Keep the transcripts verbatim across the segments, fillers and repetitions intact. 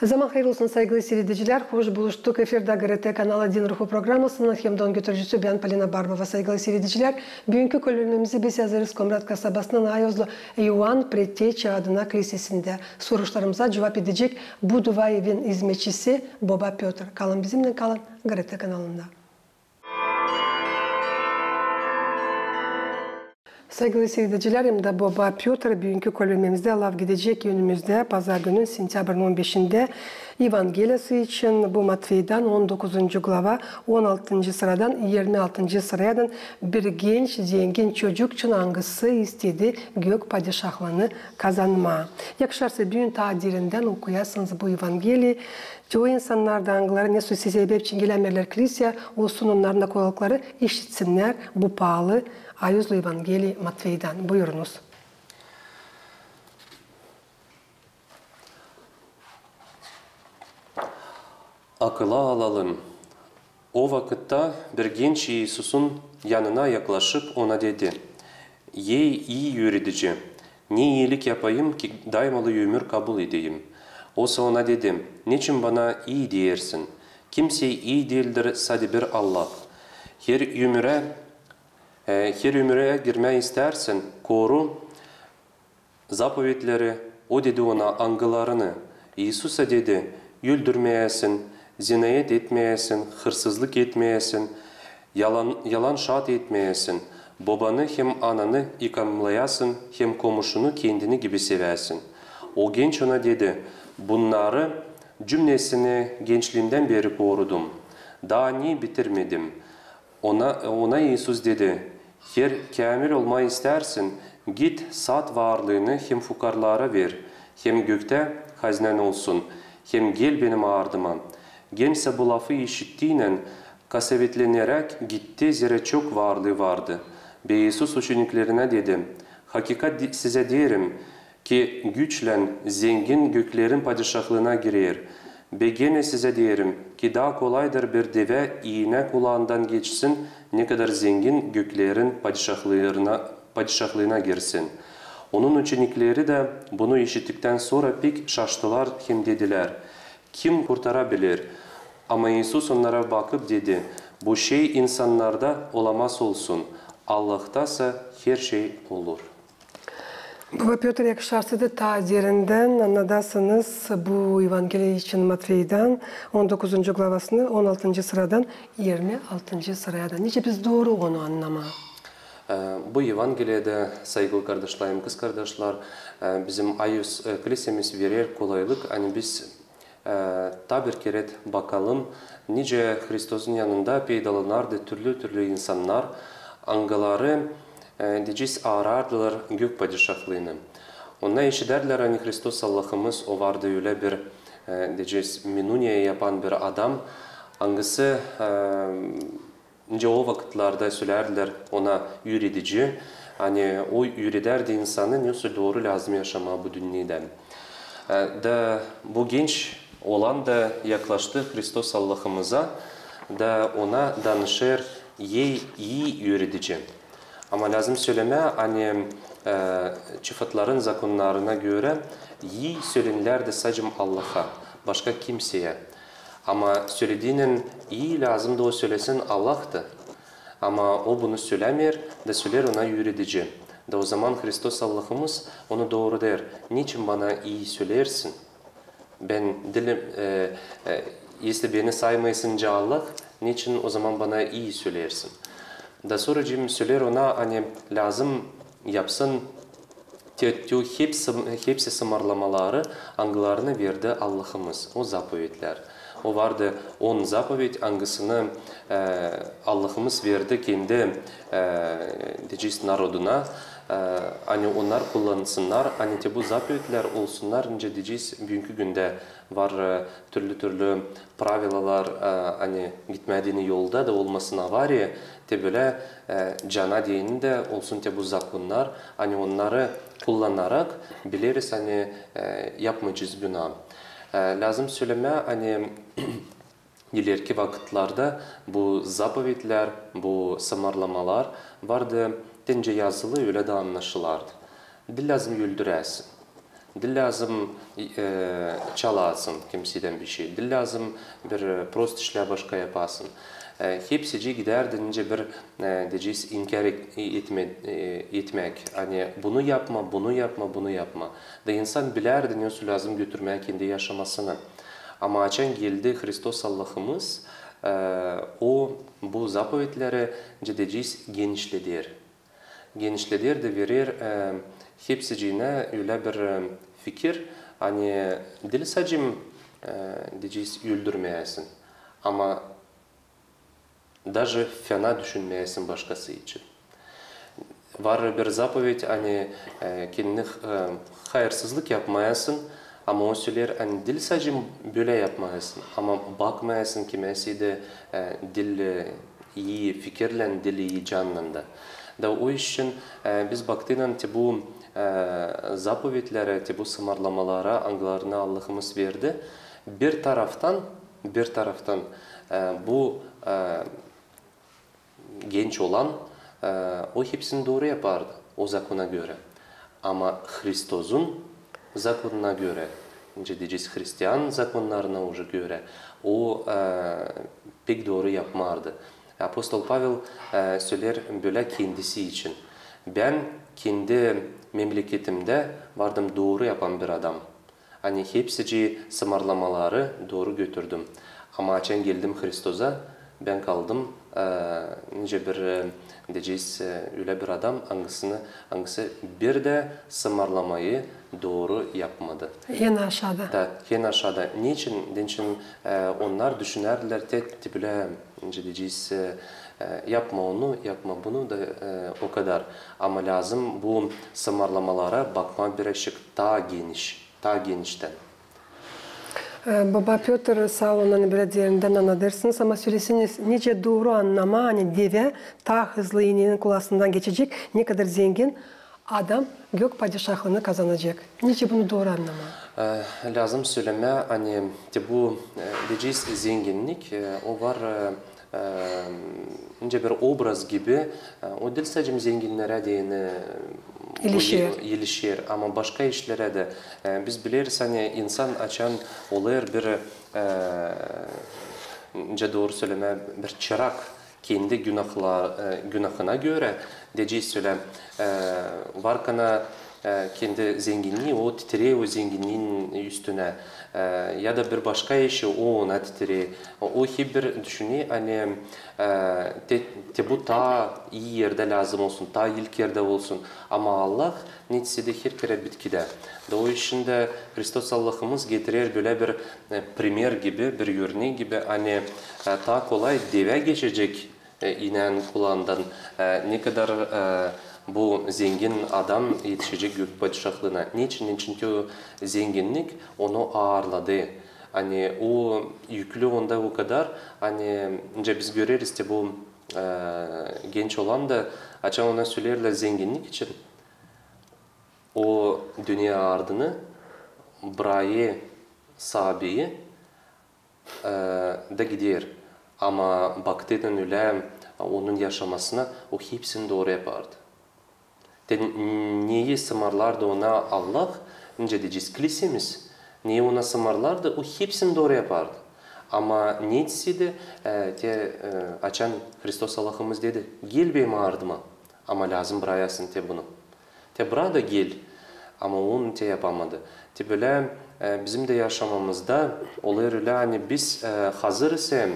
Zaman hayır olsun, saygılı siiredicilär. Hoş buluştuk. Efirdä GRT kanalı Din ruhu programasının hem dä onun götürücüsü bän, Polina Barbova. Saygılı siiredicilär, büünkü kölbemizi biz hazırlêêrız Komrat kasabasının Ayozlu İvan Preteçä adına klisesindä. Soruşlarımıza cuvap edecek bu dua evin izmetçisi boba Pötr. Kalın bizimnän, kalın GRT kanalında. Saygılı siiredicilär, hem dä boba Pötr büünkü kölbemizdä laf gidecek önümüzdä pazargünün, sentyabrinin on beşindä, Evangeliyası için. Bu Matveydan, on dokuzuncu glava, on altıncı sıradan irmi altıncı sıradan. Bir genç, zengin çocuk için, angısı istedi gök padişahlıını kazanmaa. Yakışarsa, büün taa derindän okuyasınız bu Evangeliyayı. Çoyu insannar da, angıları nesoy sebep için gelämeerlär kliseyä, olsun onnarın da kolaylıkları, işitsinnär bu paalı Ayozlu Evangeliyayı Matveydan. Buyurunuz. Akıla alalım. O vakıtta bir genç İisusun yanına yaklaşıp, Ona dedi: "Ey ii üüredici, ne iilik yapayım, ki daymalı ömür kabul edeyim?" Osa Ona dedi: "Neçin Bana ii deersin? Kimsey ii diildir, sade bir Allah. Her ömürä, e, her ömürä girmää istärsän, koru zapovetleri." O dedi Ona: "Angılarını?" İisusa dedi: "Öldürmeyäsin, zinayet etmeyäsin, hırsızlık etmeyäsin, yalan, yalan şaat etmeyäsin, bobanı hem ananı ikamlayasın hem komuşunu kendini gibi seväsin." O genç Ona dedi: "Bunnarı cümnesini gençliimdän beri korudum. Taa ne bitirmedim." Ona, Ona İisus dedi: "Her käämil olmaa istärsän, git, sat varlıını hem fukarlara ver, hem göktä haznän olsun, hem gel Benim ardıma." Genç sä bu lafı işittiynän, kasavetleneräk gitti, zerä çok varlıı vardı. Ve İisus uçeniklerinä dedi: "Hakikat de-, sizä deerim, ki güçlän zengin göklerin padişahlıına girer. Ve genä sizä deerim, ki taa kolaydır bir devä iinä kulağından geçsin, nekadar zengin göklerin padişahlıına, padişahlıına girsin." Onun uçenikleri dä bunu işittiktän sora pek şaştılar hem dedilär: "Kim kurtara biler?" Ama İisus onnara bakıp dedi: "Bu şey insannarda olamaz olsun, Allahta sä her şey olur." Boba Pötr, yakışarsa da taa derindän annadasınız bu Evangeliya için Matveydan, on dokuzuncu glavasını, on altıncı sıradan irmi altıncı sıradan. Nicä biz dooru onu annamaa? E, bu Evangeliyada, saygılı kardaşlarım, kızkardaşlar, e, bizim Ayoz, e, klisemiz verer kolaylık, ani biz e, taa bir kerä bakalım, nicä Hristosun yanında peydalanardı türlü-türlü insannar, angıları, e, deyecez, aarardılar gök padişahlıını. Onnar işidärdilär, ani Hristos Allahımız, o vardı ölä bir, e, deyecez, minuniya yapan bir adam, angısı, e, nicä o vakıtlarda sölärdilär ona üüredici, ani o üüredärdi insanı, nesoy dooru lääzım yaşamaa bu dünnedä. E, da bu genç olan da yaklaştı Hristos Allahımıza, da ona danışêr: "Ey ii üüredici." Ama lääzım sölemää, ani, e, çıfıtların zakonnarına görä, ii sölenilärdi sade Allaha, başka kimseyä. Ama sölediynän ii lääzımdı o sölesin Allahtı. Ama o bunu sölämeer, da söleer ona üüredici. Da o zaman Hristos Allahımız ona dooru deer: "Neçin bana ii söleersin? Bän diilim, e, e, если beni saymêêrsın nicä Allah, neçin o zaman bana ii söleersin?" Da sora söleer ona, ani lääzım yapsın te-, te-, hepsi, hepsi sımarlamaları, angılarını verdi Allahımız, o zapovetlär. O vardı on zapovet, angısını, e, Allahımız verdi kendi, e, deyecez, naroduna, e, ani onnar kullansınnar, ani te bu zapovetlär olsunnar, nicä deyecez, büünkü gündä var, e, türlü-türlü pravilalar, e, ani gitmää deyni yolda da olmasın avariya, te bölä, e, cana deyni dä olsun te bu zakonnar, ani onnarı kullanarak bileriz, ani, e, yapmayacez günaa. E, lääzım sölemää, ani ilerki vakıtlarda bu zapovetlär, bu sımarlamalar vardı, te nicä yazılı, ölä dä annaşılardı. Diil lääzım öldüräsin. Diil lääzım, e, çalasın kimseydän bişey. Diil lääzım bir, e, prost işlär başka yapasın. E, hepsicii gidärdi nicä bir, e, deyecez, inkär et-, etme-, e, etmäk. Ani bunu yapma, bunu yapma, bunu yapma. Da insan bilärdi, ne lääzım götürmää kendi yaşamasını. Ama açan geldi Hristos Allahımız, e, o bu zapovetleri, nicä deyecez, genişleder. Genişleder da verer, e, hepsiciinä ölä bir, e, fikir, ani diil sade, e, deyecez, öldürmeyesin, ama daje fena düşünmeyesin başkası için. Var bir zapovet, ani, e, kendini, e, hayırsızlık yapmayasın, ama o söleer, ani diil sade bölä yapmayasın, ama bakmayasın kimäseydä, e, diil, e, ii fikirlän, diil ii cannan da. Da o iş için, e, biz baktıynan te bu, e, zapovetlerä, te bu sımarlamalara, angılarını Allahımız verdi, bir taraftan, bir taraftan, e, bu, e, genç olan, e, o hepsini dooru yapardı o zakona görä. Ama Hristozun zakonuna görä, nicä deyecez, hristian zakonnarına uje görä, o, e, pek dooru yapmardı. Apostol Pavel, e, söleer bölä kendisi için: Bän kendi memleketimdä vardım dooru yapan bir adam. Ani hepsicii sımarlamaları dooru götürdüm. Ama açan geldim Hristoza, bän kaldım, e, nicä bir, e, deyecez, e, ölä bir adam, angısını, angısı bir dä sımarlamayı dooru yapmadı. En aşaada. Da, en aşaada. Neçin? Neçin, e, onnar düşünärdilär te, te bölä, nicä deyecez, e, e, yapma onu, yapma bunu da, e, o kadar. Ama lääzım bu sımarlamalara bakmaa birazçık taa geniş. Taa geniştän. E, baba Pötr, saa olun, ani bölä derindän annadêrsınız, ama söleseniz, nicä dooru annamaa, ani devä taa hızlı iineenin kulasından geçecek, nekadar zengin adam gök padişahlıını kazanacek? Nicä bunu dooru annamaa? E, lääzım sölemää, ani te bu, e, deyecez, zenginnik, e, o var, e, e, nicä bir obraz gibi, e, o diil sade zenginnerä deyni, e, bu ilişer, ama başka işlerä dä. E, biz bileriz, ani insan açan olêr bir, e, nicä dooru sölemää, bir çırak kendi günahla-, e, günahına görä, deyecez, sölä, e, var kana, e, kendi zenginnii, o titereer o zenginniin üstünä, e, ya da bir başka işi, o ona titereer. O, o hep bir düşüner, ani, e, te, te bu taa ii erdä lääzım olsun, taa ilk erdä olsun. Ama Allah neticedä her kerä bitkidä. Da o işindä Hristos Allahımız getirer bölä bir, e, primer gibi, bir örnek gibi, ani, e, taa kolay devä geçecek, e, iineenin kulanından, e, nekadar, e, bu zengin adam etişecek gök padişahlıına. Neçin? Neçin ki o zenginnik onu aarladı. Ani o yüklü onda o kadar, ani nicä biz göreriz te bu, e, genç olan da, açan ona söleerlär zenginnik için, o dünnä ardını brakêr saabiyi, e, da gider. Ama baktıynan ölä onun yaşamasına, o hepsini dooru yapardı. Te n-, neyi sımarlardı ona Allah, nicä deyecez, klisemiz, neyi ona sımarlardı, o hepsini dooru yapardı. Ama neticedä, e, te, e, açan Hristos Allahımız dedi: Gel benim ardıma. Ama lääzım brakasın te bunu. Te bra da gel. Ama onu te yapamadı. Te bölä, e, bizim dä yaşamamızda olêr ölä, ani biz, e, hazır isä,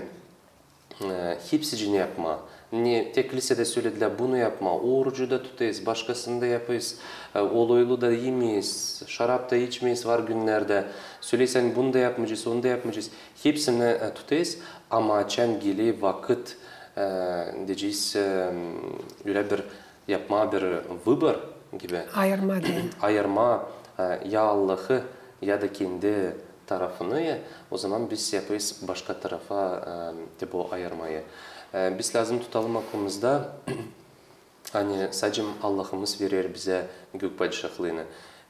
e, hepsicii yapmaa. Ne, te klisedä söledilär, bunu yapmaa, orucu da tutêrız, başkasını da yapêrız, e, oloylu da imeeriz, şarap da içmeeriz var günnerdä. Söleersin, ani bunu da yapmayacez, onu da yapmayacez. Hepsini, e, tutêrız, ama açan geler vakıt, e, deyecez, e, ölä bir yapmaa bir vıbor gibi. Ayırmaa deyni. Ayırmaa, e, ya Allahı, ya da kendi tarafını, e, o zaman biz yapêrız başka tarafa, e, te bu ayırmayı. E, biz lääzım tutalım aklımızda, ani sade Allahımız verer bizä gök padişahlıını.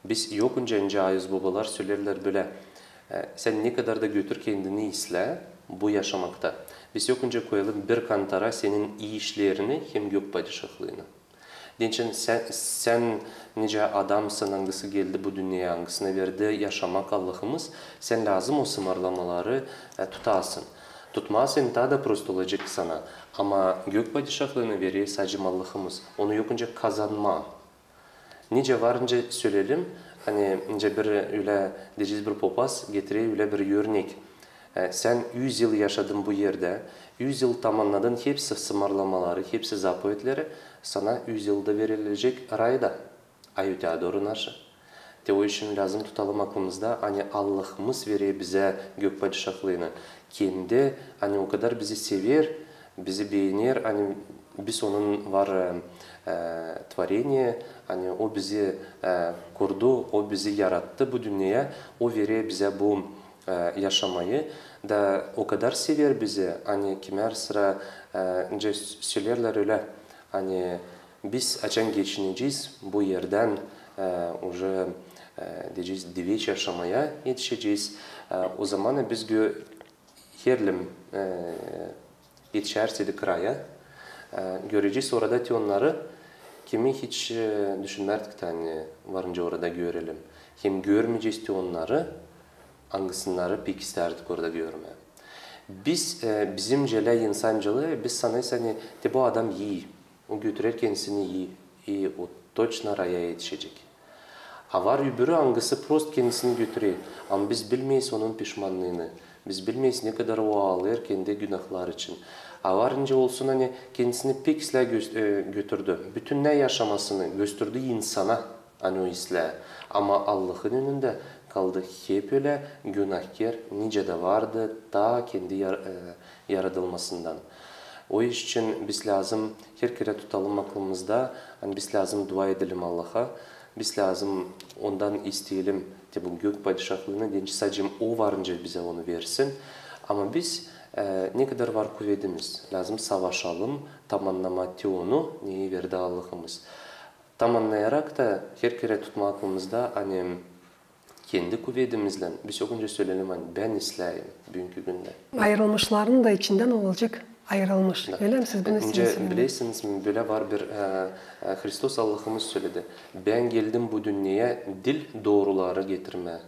Biz yokunca, nicä ayız bobalar söleerlär bölä, e, sän nekadar da götür kendini islää bu yaşamakta. Biz yokunca koyalım bir kantara senin ii işlerini hem gök padişahlıını. Deyni sän, sän nicä adamsın, angısı geldi bu dünneyä, angısına verdi yaşamak Allahımız, sän lääzım o sımarlamaları, e, tutasın. Tutmazsan, taa da prost olacek sana. Ama gök padişahlıını verer sade Allahımız. Onu yok nicä kazanmaa. Nicä var nicä söleyelim, ani nicä bir ölä, deyecez, bir popaz getirer ölä bir örnek. E, sän üz yıl yaşadın bu erdä, üz yıl tamannadın hepsi sımarlamaları, hepsi zapovetleri, sana üz yılda verilecek rayda. A öteyä dooru naşı? Te o için lääzım tutalım aklımızda, ani Allahımız verer bizä gök padişahlıını. Kendi, ani o kadar bizi sever, bizi beener, ani biz onun var, e, e, tvoreniye, ani o bizi, e, kurdu, o bizi yarattı bu dünneyä, o verer bizä bu, e, yaşamayı. Da o kadar sever bizi, ani kimär sıra, e, nicä söleerlär ölä, ani biz açan geçinecez bu erdän, e, uje, e, deyecez, diveç yaşamaya etişecez. E, o zaman biz gö-, herlim, e, etişärdik raya, e, görecez orada te onnarı, kimi hiç, e, düşünmärdik tä, ani var nicä orada görelim. Hem görmeyecez te onnarı, angısınnarı pek istärdik orada görmää. Biz, e, bizim celä insancılıı, biz sanêrız, ani te bu adam ii, o götürer kendisini ii, ii, o toçno raya etişecek. A var öbürü, angısı prost kendisini götürer, ama biz bilmeeriz onun pişmannıını, biz bilmeeriz, ne kadar o aalêêr kendi günahları için. A var nicä olsun, ani kendisini pek islää gö-, e, götürdü, bütünnä yaşamasını gösterdi insana, ani o islää. Ama Allahın önündä kaldı hep ölä günahkär, nicä dä vardı taa kendi yar-, e, yaradılmasından. O iş için biz lääzım her kerä tutalım aklımızda, ani biz lääzım dua edelim Allaha, biz lääzım ondan isteyelim te bu gök padişahlıını, deyni sade o var nicä bizä onu versin. Ama biz, e, ne kadar var kuvedimiz, lääzım savaşalım tamannamaa te onu, neyi verdi Allahımız. Tamannayarak ta her kerä tutmaa aklımızda, ani kendi kuvedimizlän biz yok nicä söleyelim, ani bän islääyim büünkü gündä. Ayırılmışların da içindän olacek ayırılmış. Da. Ölä mi, siz bunu isteersiniz? Bilersiniz mi, bölä var bir, e, e, Hristos Allahımız söledi: "Bän geldim bu dünneyä diil dooruları getirmää,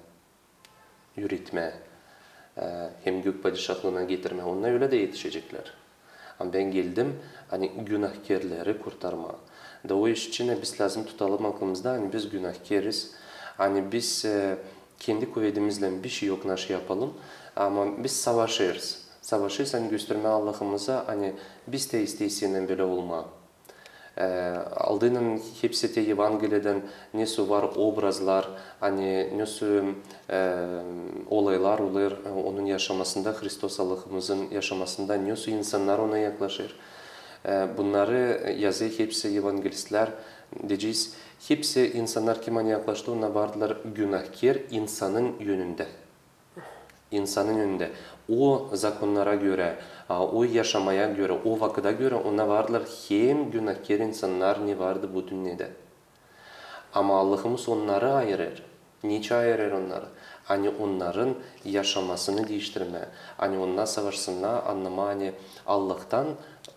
üüretmää, e, hem gök padişahlıına getirmää." Onnar ölä dä etişeceklär. Ama bän geldim, ani günahkärleri kurtarmaa. Da o iş için biz lääzım tutalım aklımızda, ani biz günahkäriz, ani biz, e, kendi kuvedimizlän bişey yok naşı yapalım, ama biz savaşêrız. Savaşêrız, ani göstermää Allahımıza, ani biz dä isteeriz sendän bölä olmaa. E, aldıynan hepsi te Evangeliyadän nesoy var obrazlar, ani nesoy, e, olaylar olêr, e, onun yaşamasında, Hristos Allahımızın yaşamasında, nesoy insannar ona yaklaşêr. E, bunnarı yazêr hepsi evangelistlär, deyecez, hepsi insannar, kim ona yaklaştı, onnar vardılar günahkär insanın önündä. İnsanın önündä. O zakonnara görä, a, o yaşamaya görä, o vakıda görä onnar vardılar hem günahkär insannar, ne vardı bu dünnedä. Ama Allahımız onnarı ayırêr. Neçin ayırêr onnarı? Ani onnarın yaşamasını diiştirmää, ani onnar savaşsınnar, annamaa, ani Allahtan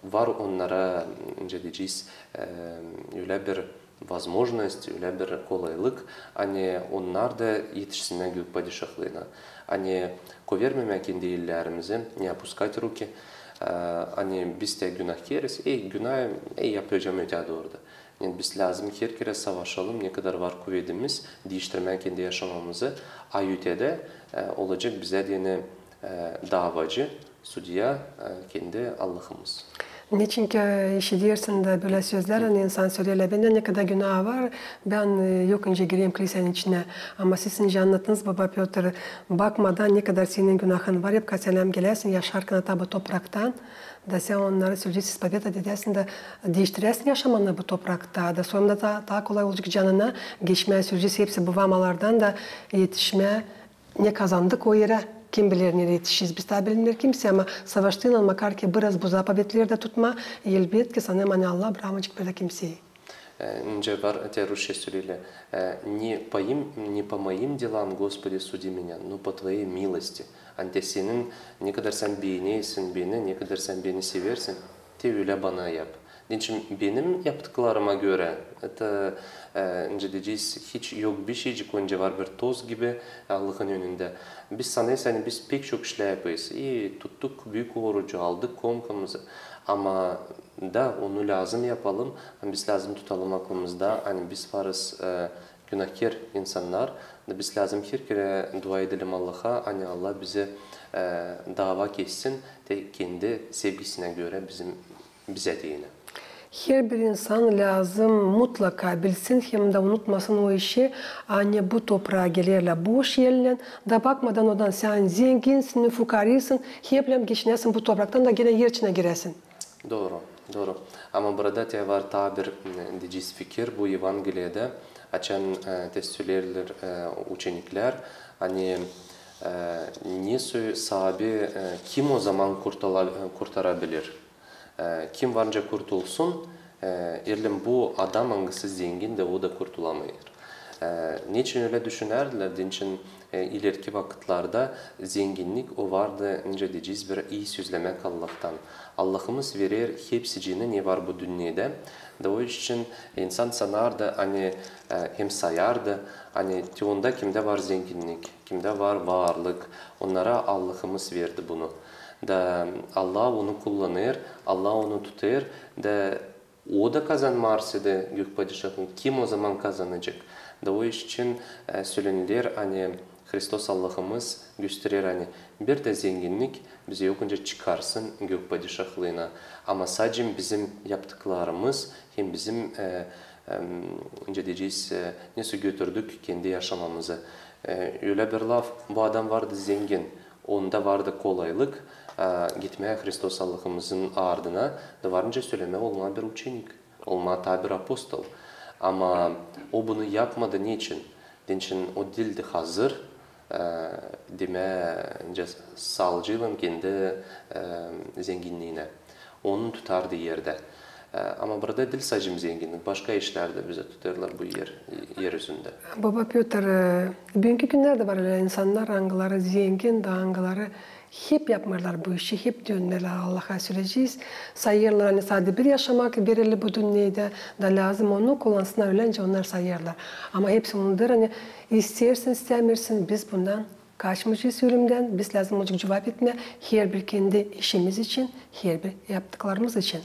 var onnara, nicä deyecez, e, ölä bir возможность, ölä bir kolaylık, ani onnar da etişsinnär gök padişahlıına. Ani koyvermemää kendi ellerimizi, не опускать руки, e, ani biz dä günahkäriz, ey, günah, ey, yapacam öteyä dooru da. Yani biz lääzım her kerä savaşalım, ne kadar var kuvedimiz, diiştirmää kendi yaşamamızı, a ötedä, e, olacek bizä deyni, e, davacı, sudya, e, kendi Allahımız. Neçin ki işidersin dä bölä sözlär, ani insan söleer: "Bendä ne kadar günah var, bän, e, yok nicä gireyim kilisenin içinä." Ama siz nicä annattınız, baba Pötr, bakmadan ne kadar senin günahın var, hep ka sän gelersin yaşarkan taa bu topraktan, da sän onnarı söleceksin, ispoveda edäsin da diiştiräsin yaşamanı bu toprakta, da sora da taa, taa kolay olacek canına geçmää, söleceksin hepsi bu vamalardan da etişmää, ne kazandık o erä, kim biler, neredä etişeriz. Biz taa bilinmeer kimsey, ama savaştıynan, makar ki biraz bu zapovetleri dä tutmaa, elbetki, sanêrım, ani Allah brakmayacek bölä kimseyi. E, nicä var, te rusça söleerlär, e, не по им, не по моим делам, Господи, суди меня, но по Твоей милости. Ani te senin, ne kadar sän beenersin beni, ne kadar sän beni seversin, te ölä bana yap. Deyni benim yaptıklarıma görä, это, e, nicä deyecez, hiç yok bir şeycik, o nicä var bir toz gibi Allahın önündä. Biz sanêrız, ani biz pek çok işlär yapêrız. İi tuttuk büük orucu, aldık komkamızı. Ama da onu lääzım yapalım, ani biz lääzım tutalım aklımızda, ani biz varız, e, günahkär insannar, da biz lääzım herkerä dua edelim Allaha, ani Allah bizi, e, dava kessin, te kendi sevgisinä görä bizim, bizä deyni. Herbir insan lääzım mutlaka bilsin hem dä unutmasın o işi, ani bu topraa gelerlär boş ellän, da bakmadan odan sän zenginsin mi, fukarisın, heplän geçinäsin bu topraktan da genä er içinä giräsin. Dooru, dooru. Ama burada te var taa bir, m, deyecez fikir bu Evangeliyada, açan, e, te söleerlär, e, uçeniklär, ani, e, nesoy saabi, e, kim o zaman kurtula-, e, kurtarabilir? E, kim var nicä kurtulsun, e, ellim bu adam, angısı zengin dä, o da kurtulamêêr. E, neçin ölä düşünärdilär? Deyni, e, ilerki vakıtlarda zenginnik o vardı, nicä deyecez, bir ii sözlämäk Allahtan. Allahımız verer hepsicini, ne var bu dünnedä. Da o için insan sanardı, ani, e, hem sayardı, ani te onda, kimdä var zenginnik, kimdä var varlık, onnara Allahımız verdi bunu. Da Allah onu kullanêr, Allah onu tutêr, da o da kazanêr ise dä gök padişahlıını, kim o zaman kazanacek? Da o iş için, e, sölener, ani Hristos Allahımız gösterer, ani bir dä zenginnik bizi yok nicä çıkarsın gök padişahlıına. Ama sade bizim yaptıklarımız hem bizim, e, em, nicä deyecez, e, nesoy götürdük kendi yaşamamızı. E, ölä bir laf, bu adam vardı zengin, onda vardı kolaylık, e, gitmää Hristos Allahımızın ardına, da var nicä sölemää, olmaa bir uçenik, olmaa taa bir apostol. Ama o bunu yapmadı. Neçin? Deyni o diildi hazır, e, demää, nicä salcıylan kendi, e, zenginniinä. Onu tutardı erdä. E, ama burada diil sade zenginnik, başka işlär dä bizi tutêrlar bu er, er üzündä. Baba Pötr, e, büünkü günnerdä var ölä insannar, angıları zengin, da angıları hep yapmêêrlar bu işi, hep dönmeerlär Allaha, söleyecez. Sayêrlar, ani sade bir yaşamak verildi bu dünnedä, da lääzım onu kullansınnar, ölecä onnar sayêrlar. Ama hepsi unudur, ani isteersin, istämeersin, biz bundan kaçmayacez ölümdän, biz lääzım olacek cuvap etmää herbir kendi işimiz için, herbir yaptıklarımız için.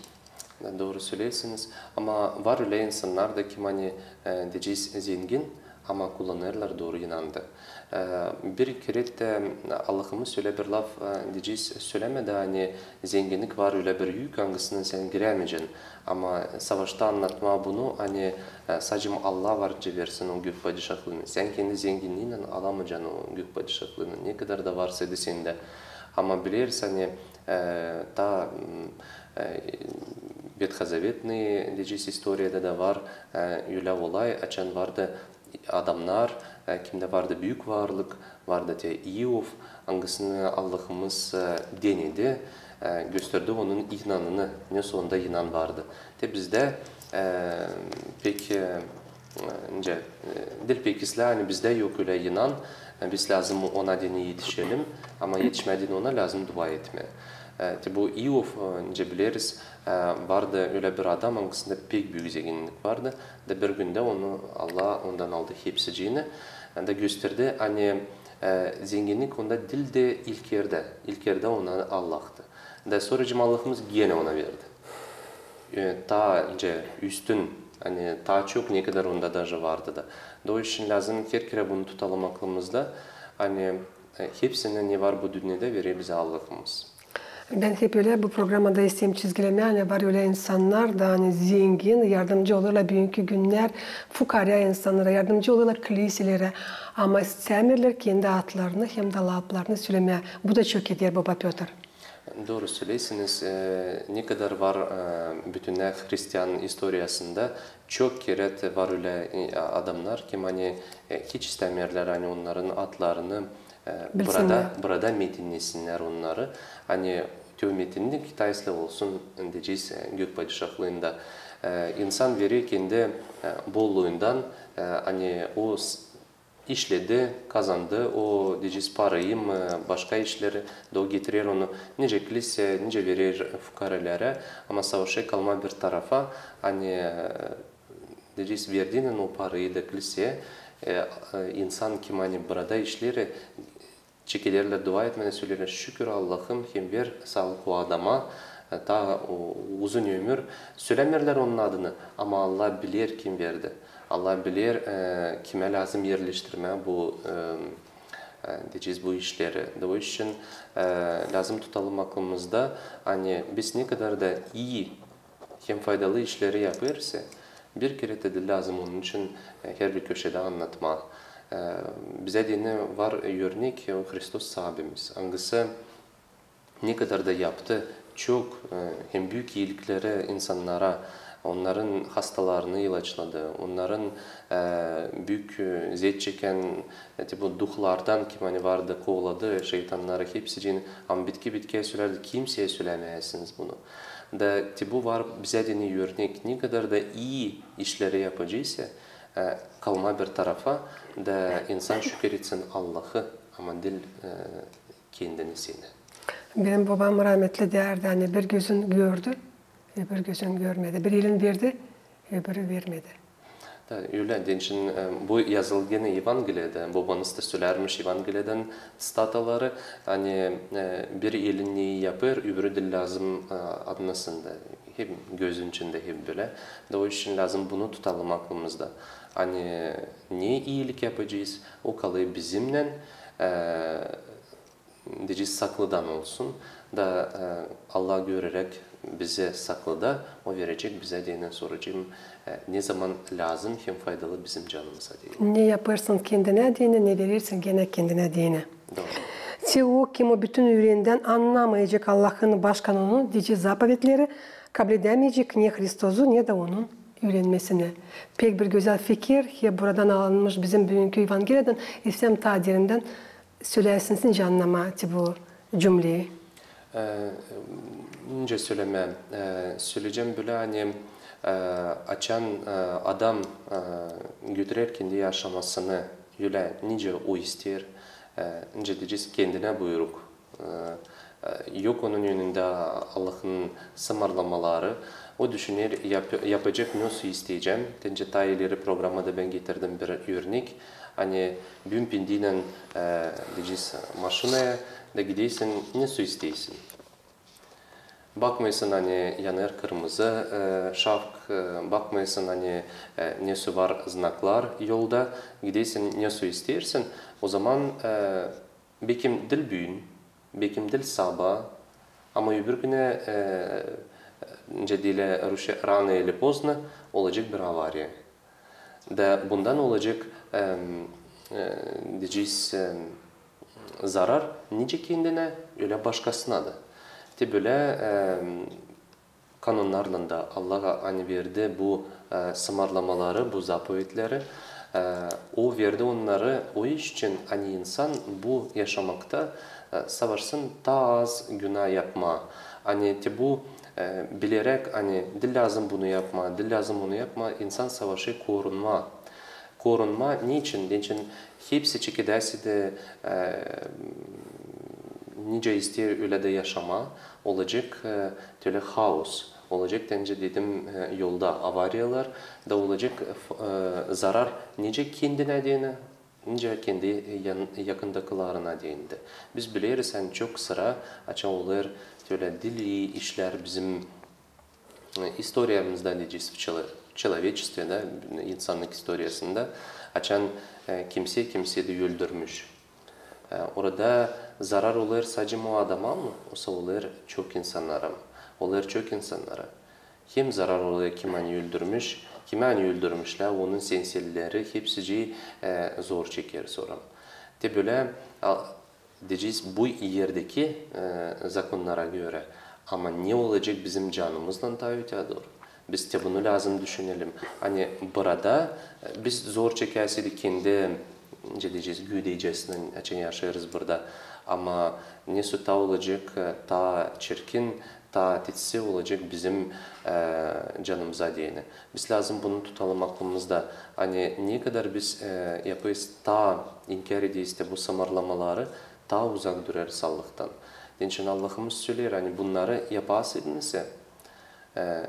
Da dooru söleersiniz. Ama var ölä insannar da, kim, ani, e, deyecez, zengin, ama kullanêrlar dooru inandı. E, bir kerä dä Allahımız ölä bir laf, e, deyecez, sölemedi, ani zenginnik var ölä bir yük, angısına sän girämeyecän. Ama savaşta annatmaa bunu, ani, e, sade Allah var nicä versin o gök padişahlıını. Sän kendi zenginniinnän alamayacan o gök padişahlıını, ne kadar da varsaydı sendä. Ama bileriz, ani, e, taa, m, e, ветхозаветный, deyecez, istoriyada da var, e, ölä olay, açan vardı adamnar, e, kimdä vardı büük varlık, vardı te İov, angısını Allahımız, e, denedi, e, gösterdi onun inanını, nesoy onda inan vardı. Te bizdä, e, pek, e, nicä, e, diil pek islää, ani bizdä yok ölä inan, e, biz lääzım ona deyni etişelim, ama etişmää deyni ona lääzım dua etmää. E, te bu İov, e, nicä bileriz, e, vardı ölä bir adam, angısında pek büük zenginnik vardı. Da bir gündä onu Allah ondan aldı hepsicini. Da gösterdi, ani, e, zenginnik onda diildi ilk erdä. İlk erdä ona Allahtı. Da sora Allahımız genä ona verdi. E, taa nicä üstün, ani taa çok, ne kadar onda daje vardı da. Da o için lääzım herkerä bunu tutalım aklımızda, ani, e, hepsini, ne var bu dünnedä, verer bizä Allahımız. Bän hep ölä bu programada isteerim çizgilemää, ani var ölä insannar da, ani zengin, yardımcı olêrlar büünkü günnär fukarä insannara, yardımcı olêrlar kliselerä, ama istämeerlär kendi adlarını hem dä laplarını sölemää. Bu da çok eder, baba Pötr. Dooru söleersiniz, e, ne kadar var, e, bütünnä hristian istoriyasında çok kerä var ölä, e, adamnar, kim, ani, e, hiç istämeerlär, ani onnarın adlarını, e, burada, burada metinnesinär onnarı. Ani te o metinnik taa islää olsun, deyecez, e, gök padişahlıında. E, insan verer kendi, e, bolluundan, e, ani o s-, işledi, kazandı o, deyecez, parayı mı, başka işleri da o getirer onu, nicä kliseyä, nicä verer fukarelerä, ama savaşêr kalma bir tarafa, ani, e, deyecez, verdiynän o parayı da kliseyä, e, e, insan, kim ani burada işleer, çekederlär dua etmää, söleerlär: "Şükür Allahım, hem ver saalık o adama, e, taa o, uzun ömür." Sölämeerlär onun adını, ama Allah biler, kim verdi. Allah biler, e, kimä lääzım erleştirmää bu, e, e, deyecez, bu işleri. Da o için, e, lääzım tutalım aklımızda, ani biz ne kadar da ii hem faydalı işleri yapêrsa, bir kerä tä diil lääzım onun için, e, herbir köşedä annatmaa. E, bizä deyni var örnek, o Hristos Saabimiz, angısı ne kadar da yaptı çok, e, hem büük iilikleri insannara, onnarın hastalarını ilaçladı, onnarın, e, büük, e, zet çekän, e, te bu duhlardan, kim ani vardı, kovaladı şeytannarı hepsicini, ama bitki-bitkiyä sölärdi: "Kimseyä sölämeyäsiniz bunu." Da te bu var bizä deyni örnek, ne kadar da ii işleri yapaceysa, e, kalma bir tarafa, da insan şükür etsin Allahı, ama diil, e, kendini, seni. Benim bobam rahmetli deerdi, ani bir gözün gördü, öbür gözün görmedi. Bir elin verdi, öbürü vermedi. Da, ölä, deyni, e, bu yazılı genä Evangeliyada, bobanız da sölärmiş Evangeliyadın stataları, ani, e, bir elin neyi yapêr, öbürü diil lääzım, e, annasın da, hem gözün içindä, hem bölä. Da o için lääzım bunu tutalım aklımızda. Ani ne iilik yapacez, o kalêr bizimnän, e, deyecez, saklıdan olsun, da, e, Allah göreräk bizi saklıda, o verecek bizä deyni, soracek, e, ne zaman lääzım hem faydalı bizim canımıza deyni. Ne yapêrsın kendinä deyni, ne verersin genä kendinä deyni. Dooru. Te o, kim o bütün üreendän annamayacek Allahın baş kanonunu, deyecez, zapovetleri, kabledämeyecek ne Hristozu, ne dä onun üürenmesini. Pek bir gözäl fikir, hem buradan alınmış bizim büünkü Evangeliyadan, isteerim taa derindän söläsin, nicä annamaa te bu cümleyi. E, nicä sölemää, e, söleyecäm bölä, ani, e, açan, e, adam, e, götürer kendi yaşamasını ölä, nicä o isteer, e, nicä deyecez, kendinä buyruk. E, e, yok onun önündä Allahın sımarlamaları. O düşüner, yap-, yapacek, nesoy isteyecäm. Deyni taa ileri programada bän getirdim bir örnek. Ani büün pindiynän, e, deyecez, maşinaya da gideysin, nesoy isteysin. Bakmêêrsın, ani yanêr kırmızı, e, şafk, e, bakmêêrsın, ani, e, nesoy var znaklar yolda, gideysin, nesoy isteyersin. O zaman, e, bekim diil büün, bekim diil saba, ama öbür günä, e, nicä deerlär rusça, rano ili pozno, olacek bir avariya. Da bundan olacek, em, e, deyecez, em, zarar nicä kendinä, ölä başkasına da. Te bölä, em, kanonnarlan da Allah ani verdi bu, e, sımarlamaları, bu zapovetleri. E, o verdi onnarı o iş için, ani insan bu yaşamakta, e, savaşsın taa az günä yapmaa. Ani te bu, e, bileräk, ani diil lääzım bunu yapmaa, diil lääzım onu yapmaa, insan savaşêr korunmaa. Korunmaa neçin? Neçin hepsi çekedäsi dä, e, nicä isteer, ölä dä yaşamaa, olacek, e, tölä haos, olacek, deyni, dedim, e, yolda avariyalar, da olacek, e, zarar nicä kendinä deyni, nicä kendi, e, yan-, yakındakılarına deyni dä. Biz bileriz, ani çok sıra, açan olêr tölä diil ii işlär bizim, e, istoriyamızda, deyecez, в чело-, человечестве, da, insanlık istoriyasında, açan, e, kimsey kimseyi dä öldürmüş. E, orada zarar olêr sade o adama mı, osa olêr çok insannara mı? Olêr çok insannara. Hem zarar olêr, kim ani öldürmüş, kimi ani öldürmüşlär, onun senselleri, hepsicii, e, zor çeker sora. Te bölä, a, deyecez, bu erdeki, e, zakonnara görä. Ama ne olacek bizim canımızlan taa öteyä dooru? Biz te bunu lääzım düşünelim. Ani burada, e, biz zor çekäseydik kendi, nicä deyecez, güdeycäsindän, açan yaşêêrız burada. Ama nesoy taa olacek, e, taa çirkin, taa tetsä olacek bizim, e, canımıza deyni. Biz lääzım bunu tutalım aklımızda. Ani ne kadar biz, e, yapêrız taa inkär ederiz te bu sımarlamaları, taa uzak durêrız Allahtan. Deyni Allahımız söleer, ani bunnarı yapasıydınız, e,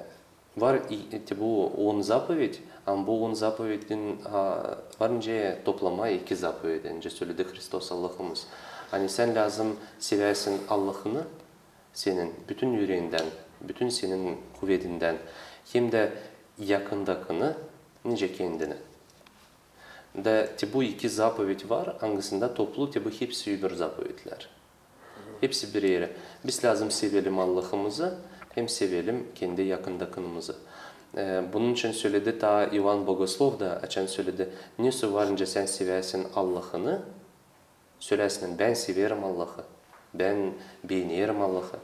var i-, te bu on zapovedi, ama bu on zapovedin, a, var nicä toplamaa iki zapovedi, nicä söledi Hristos Allahımız. Ani sän lääzım seväsin Allahını, senin bütün üreendän, bütün senin kuvedindän, hem dä yakındakını nicä kendini. Da te bu iki zapoved var, angısında toplu te bu hepsi öbür zapovedlär. Hepsi bir erä. Biz lääzım sevelim Allahımızı, hem sevelim kendi yakındakınımızı. E, bunun için söledi taa İoan Bogoslov da, açan söledi, ne soy var nicä sän seväsin Allahını, sölärsin, bän severim Allahı, bän beenerim Allahı.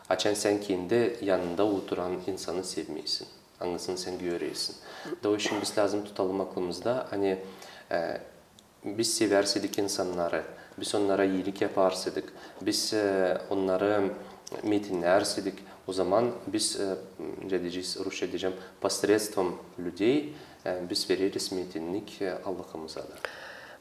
Açan sän kendi yanında oturan insanı sevmeersin, angısını sän görersin. Da o için biz lääzım tutalım aklımızda, ani, e, biz sevärseydik insannarı, biz onnara iilik yaparsaydık, biz, e, onnarı metinnerseydik, o zaman biz, e, ne deyecez, rusça deyecäm, посредством людей, e, biz vereriz metinnik, e, Allahımıza da.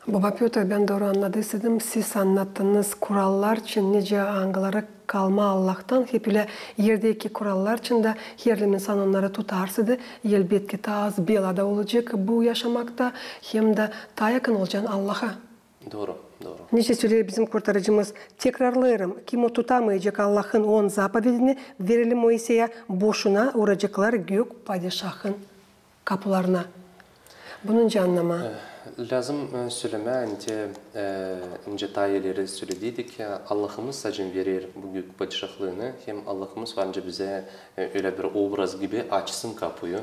Baba Pötr, bän dooru annadıysaydım, siz annattınız kurallar için, nicä angıları kalma Allahtan, hep ölä erdeki kurallar için dä, herliim insan onnarı tutarsaydı, elbetki, taa az bela da olacek bu yaşamakta, hem dä taa yakın olacan Allaha. Dooru, dooru. Nicä söleer bizim Kurtarıcımız, tekrarlêêrım, kim o tutamayacek Allahın on zapovedini, verili Moiseyä, boşuna uraceklar gök padişahın kapularına. Bunu nicä annamaa? E, lääzım, e, sölemää, nicä, e, nicä taa ileri sölediydik, e, Allahımız sade verer bu gök padişahlıını, hem Allahımız var nicä bizä, e, ölä bir obraz gibi açsın kapuyu.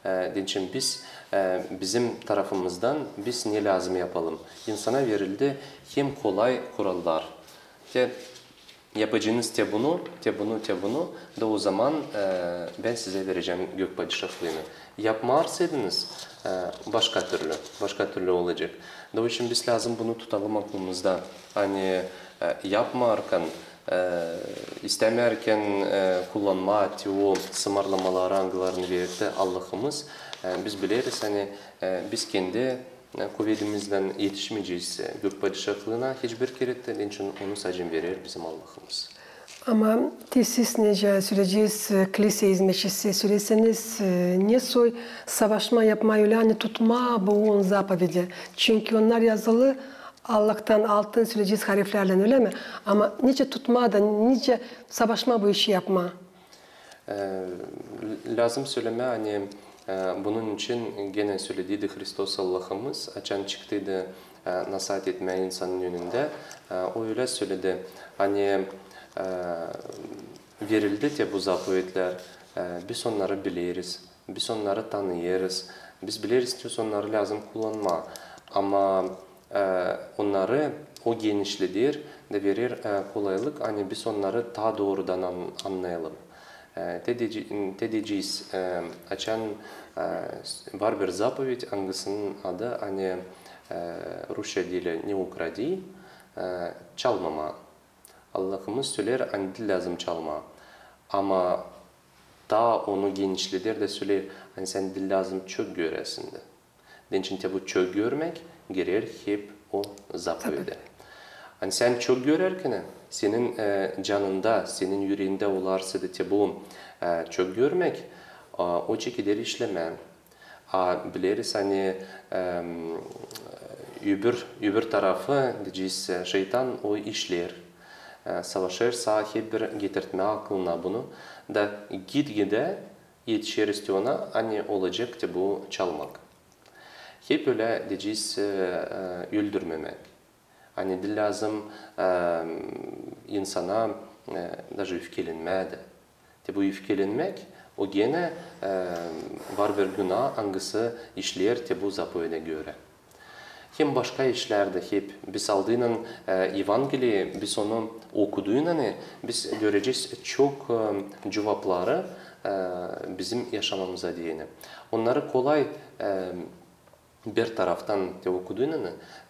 E, deyni biz, e, bizim tarafımızdan biz ne lääzım yapalım? İnsana verildi hem kolay kurallar. Te yapacenız te bunu, te bunu, te bunu, da o zaman, e, bän sizä verecäm gök padişahlıını. Yapmarsaydınız, e, başka türlü, başka türlü olacek. Da o için biz lääzım bunu tutalım aklımızda. Ani, e, yapmaarkan, e, istämeerkän, e, kullanmaa te o sımarlamaları, angılarını verdi Allahımız, e, biz bileriz, ani, e, biz kendi e, kuvedimizdän etişmeyecez, e, gök padişahlıına hiçbir kerettän, deyni onu sade verer bizim Allahımız. Ama te siz nicä söleyeceniz, e, klisä izmeçisi, söläseniz, e, ne soy savaşmaa yapmaa ölä, ani tutmaa bu on zapovedi. Çünkü onnar yazılı Allahtan altın söleyeceniz hariflärlän, ölä mi? Ama nicä tutmaa da, nicä savaşmaa bu işi yapmaa? E, lääzım sölemää, ani, e, bunun için genä sölediydi Hristos Allahımız, açan çıktıydı, e, nasaat etmää insanın önündä, e, o ölä söledi, ani, e, verildi te bu zapovedlär, e, biz onnarı bileriz, biz onnarı tanıyêrız, biz bileriz, ki onnarı lääzım kullanmaa. Ama, e, onnarı o genişleder da verer, e, kolaylık, ani biz onnarı taa doorudan an-, annayalım. E, te diyece-, te deyecez, e, açan, e, var bir zapoved, angısının adı, ani, e, rusça diilä "не укради", e, çalmamaa. Allahımız söleer, ani diil lääzım çalmaa. Ama taa onu genişleder da söleer, ani sän diil lääzım çok göräsin dä. Deyni te bu çok görmäk girer hep o zapovedä. Tabii. Ani sän çok görärkän, senin, e, canında, senin üreendä olarsa da te bu, e, çok görmäk, a, o çekeder işlemää. A bileriz, ani, em, öbür, öbür tarafı, deyecez, e, şeytan o işleer. E, savaşêr saa hep bir getirtmää aklına bunu. Da git-gidä etişeriz te ona, ani olacek te bu çalmak. Hep ölä, deyecez, e, e, öldürmemäk. Ani diil lääzım, e, insana, e, даже üfkelenmää dä. Te bu üfkelenmäk, o genä, e, var bir günaa, angısı işleer te bu zapovedä görä. Hem başka işlär dä hep biz aldıynan, e, Evangeliyi, biz onu okuduynan, e, biz görecez çok, e, cuvapları, e, bizim yaşamamıza deyni. Onnarı kolay, e, bir taraftan te okuduynan,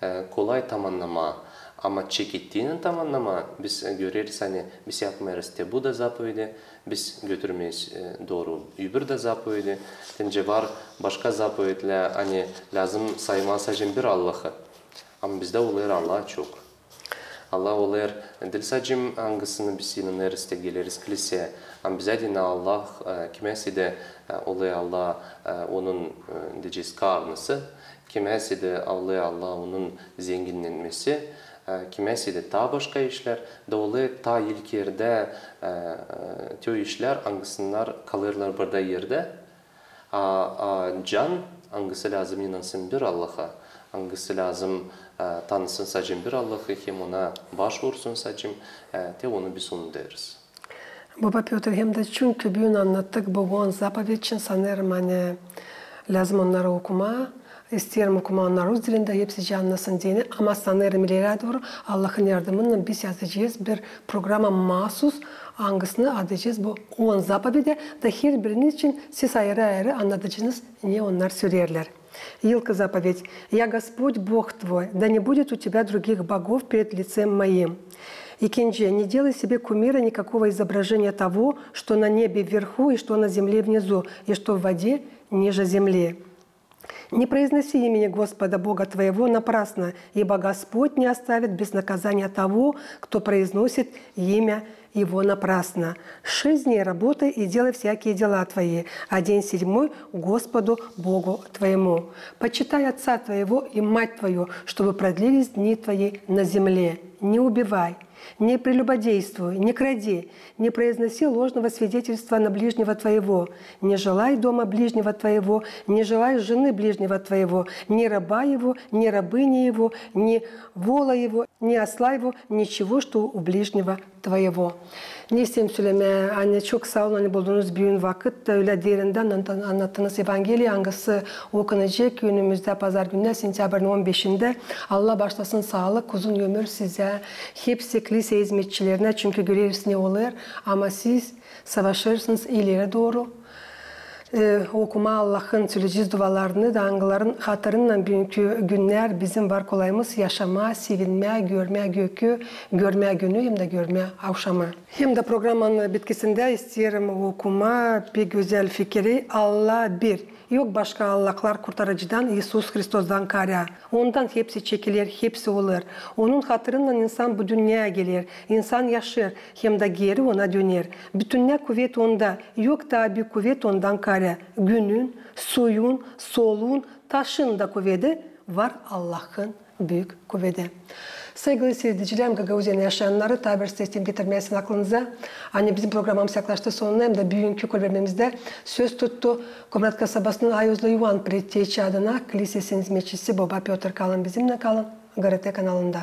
e, kolay tamannamaa, ama çekettiynän tamannamaa biz, e, göreriz, ani biz yapmêêrız te bu da zapovedi, biz götürmeeriz, e, dooru öbür dä zapovedi. Te var başka zapovedlär, ani lääzım saymaa sade bir Allahı. Ama bizdä olêr Allah çok. Allah olêr diil sade, angısını biz inanêrız te geleriz kliseyä, ama bizä deyni Allah, e, kimäsi dä, e, olêr Allah, e, onun, e, deyecez, karnısı, kimäsi dä olêr Allah onun zenginnenmesi, e, kimäsi dä taa başka işlär, da olêr taa ilk erdä, e, e, te o işlär, angısınnar kalêrlar burada erdä. A, a can, angısı lääzım inansın bir Allaha, angısı lääzım, e, tanısın sade bir Allahı hem ona başvursun sade, e, te onu biz unudêrız. Boba Pötr, hem dä çünkü büün annattık bu on zapoved için, sanêrım, ani lääzım onnarı okumaa. İsteerim okumaa onnarı rus dilindä, hepsicii annasın deyni, ama sanêrım ilerä dooru Allahın yardımınnan biz yazacez bir programa maasus, angısını adayacez bu on zapovedä, da herbiriniz için siz ayırı-ayırı annadacenız, ne onnar söleerlär. İlk zapoved: «Я Господь, Бог твой, да не будет у тебя других богов перед лицем моим». İkinci: «Не делай себе кумира, никакого изображения того, что на небе вверху и что на земле внизу, и что в воде ниже земли». «Не произноси имени Господа Бога твоего напрасно, ибо Господь не оставит без наказания того, кто произносит имя его напрасно. Шесть дней работай и делай всякие дела твои, а день седьмой Господу Богу твоему. Почитай отца твоего и мать твою, чтобы продлились дни твои на земле. Не убивай, не прелюбодействуй, не кради, не произноси ложного свидетельства на ближнего твоего, не желай дома ближнего твоего, не желай жены ближнего твоего, ни раба его, ни рабыни его, ни вола его, ни осла его, ничего, что у ближнего твоего». Ne isteerim sölemää, ani çok saa olun, ani buldunuz büün vakıt, ölä derindän annattınız Evangeliya, angısı okunacek önümüzdä pazar gününä, sentyabrın on beşindä. Allah baaşlasın saalık, uzun ömür sizä. Hepsi klisä izmetçilerinä, çünkü göreriz, ne olêr, ama siz savaşêrsınız ileri dooru. E, okumaa Allahın, söleyecez dualarını da, angıların hatırınnan büünkü günnär bizim var kolayımız yaşamaa, sevinmää, görmää gökü, görmää günü hem dä görmää avşamı. Hem dä programanın bitkisindä isteerim okumaa pek gözäl fikiri: Allah bir. Yok başka Allahlar kurtarıcıdan, İisus Hristostan kaarä. Ondan hepsi çekiler, hepsi olêr. Onun hatırınnan insan bu dünneyä geler, insan yaşêêr hem dä geeri ona döner. Bütünnä kuvet onda, yok taa büük kuvet ondan kaarä. Günün, suyun, soluun, taşın da kuvedi var Allahın büük kuvedi. Saygılı siiredicilär, Gagauziyanın yaşayannarı, taa bir isteerim getirmää sizin aklınıza, ani bizim programamız yaklaştı sonuna, hem dä büünkü kolbermemizdä söz tuttu Komrat kasabasının Ayuzlu İvan preotçi adına klisesinin izmetçisi boba Pötr. Kalın bizimnän, kalın GRT kanalında.